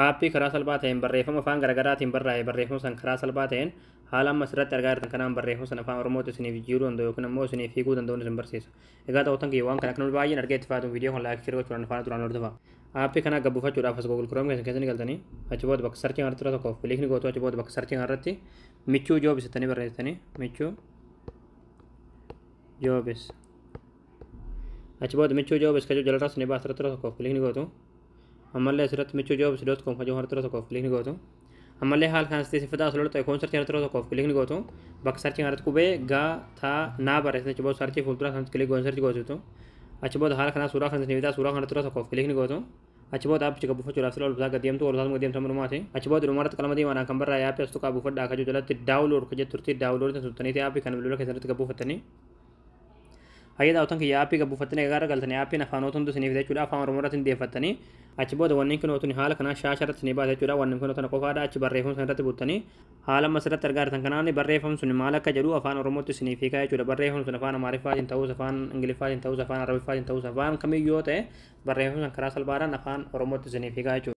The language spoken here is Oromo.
Aappii karaa salphaa ta'een barreeffama afaan garaagaraatiin barraa'e, barreeffama san karaa salphaa ta'een haala amma asirratti argaa jirtan kanaan barreeffama sana afaan Oromootti isiniif jijjiiruu danda'u yookiin ammoo isiniif hiikuu danda'u isin barsiisa. Egaa ta'utan kiyya waan kana akka namni baay'een argee itti fayyadamu, viidiyoo kan like, share gochuudhaan afaan duraan hordofa. Aappii kana gabbuufachuudhaaf as Google Chrome keessa ni galtanii, achi booda bakka searchii irratti tokkoof click ni gootu. Achi booda bakka searchii irratti Michuu Jobs jettanii barreessitanii, Michuu Jobs. Achi booda Michuu Jobs kajuu jalarraa ni baasa, irratti tokkoof click ni gootu. Ammallee asirratti michuujobs.com kajuu irratti tokkoof click ni gootu. Ammallee haala kanas ta'e sifataa asirratti ta'e koon searchii irratti tokkoof click ni gootu. Bakka searchii irratti qubee gaa taa naa barreessitan, achi booda searchii fuuldura sanatti click goon searchii gootu. Achi booda haala kanaa suuraa kanas ni fidaa, suuraa kanatti tokkoof click ni gootu. Achi booda aappicha buufachuudhaaf sila ol bitaa gad deemtu, ol gad deemtu manumaati. Achi booda dhumarratti qalama diimaadhaan kan barraa'e aappii as tuqaa buufadhaa kajuu jalatti download ka jettu turti. Download tuttaniiti aappii kana bilbila keessatti gabbuufattanii. Hayyee daawwatan kiyya, aappii gabbuufattanii egaa galtanii, aappiin afaanota hundi isiniif jechuudha, afaan Oromoo irratti deeffattanii. Achi booda wanni kun otuni haala kanaan shaasha irratti ni baata jechuudha. Wanni kun otona qofaadha. Achi barreeffama sana irratti buttanii, haala amma asirratti argaa jirtan kanaan barreeffamni sun maal akka jedhu afaan Oromootti isiniif hiikaa jechuudha. Barreeffamni sun afaan Amaariffaatiin ta'us, afaan Ingiliffaatiin ta'us, afaan Arabiffaatiin ta'us, afaan kamiyyuu yoo ta'e, barreeffamni sun karaa salphaadhaan afaan Oromootti isiniif hiikaa jechuudha.